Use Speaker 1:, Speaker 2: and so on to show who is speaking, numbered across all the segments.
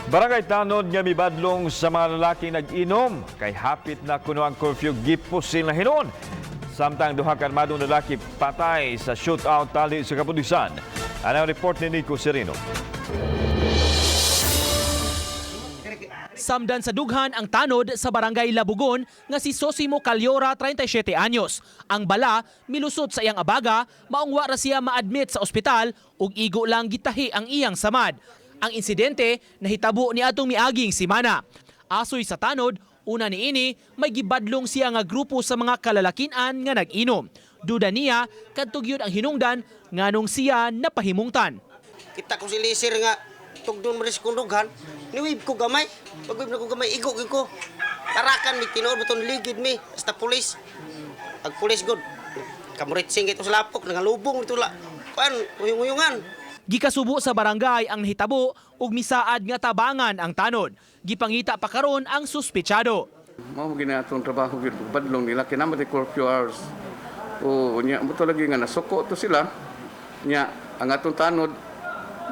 Speaker 1: Barangay tanod nga mibadlong sa mga lalaki nag-inom kay hapit na kuno ang curfew, gipusil na hinuon. Samtang duha ka armadong lalaki patay sa shootout tali sa kapulisan. Ano ang report ni Nico Sereno?
Speaker 2: Samdan sa dughan ang tanod sa Barangay Labugon nga si Sosimo Calyora, 37 anyos. Ang bala milusot sa iyang abaga, maong wa ra siya maadmit sa ospital ug igo lang gitahi ang iyang samad. Ang insidente nahitabo ni atong miaging simana. Asoy sa tanod, una niini may gibadlong siya nga grupo sa mga kalalakinan nga nag-inom. Duda niya kadto gyud ang hinungdan nganong siya napahimungtan.
Speaker 3: Kita ko si Lisir nga tugdon mo rin sa kundughan, niwib ko gamay. Pag na ko gamay, igo gyud ko. Tarakan mi, tinuod ba ligid mi, basta pulis. Ag pulis good. Kamuritsing ito sa lapok, nangalubong ito la. Kuan, uyong-uyungan.
Speaker 2: Gikasubo sa barangay ang nahitabo ug misaad nga tabangan ang tanod. Gipangita pa karon ang suspetsado.
Speaker 4: Mao gina atong trabaho gyud, badlong nila kay naa man curfew hours. O nya mo to lagi nga nasuko to sila. Nya ang atong tanod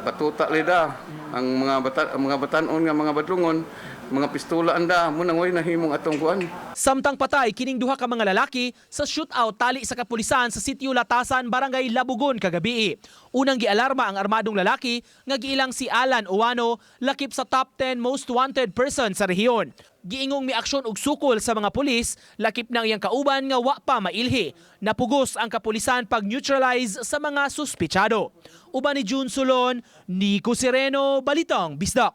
Speaker 4: batuta lida ang mga bata, ang mga batan-on nga mga badlongon, mga pistola anda mo nang way nahimong atong kuan.
Speaker 2: Samtang patay kining duha ka mga lalaki sa shootout tali sa kapulisan sa Sitio Latasan, Barangay Labugon kagabi. Unang gialarma ang armadong lalaki nga giilang si Alan Uwano, lakip sa top 10 most wanted person sa rehiyon. Giingong miaksyon og sukol sa mga pulis, lakip ng iyang kauban nga wa pa mailhi. Napugos ang kapulisan pag-neutralize sa mga suspetsado. Uban ni June Solon, Nico Sereno, Balitang Bisdak.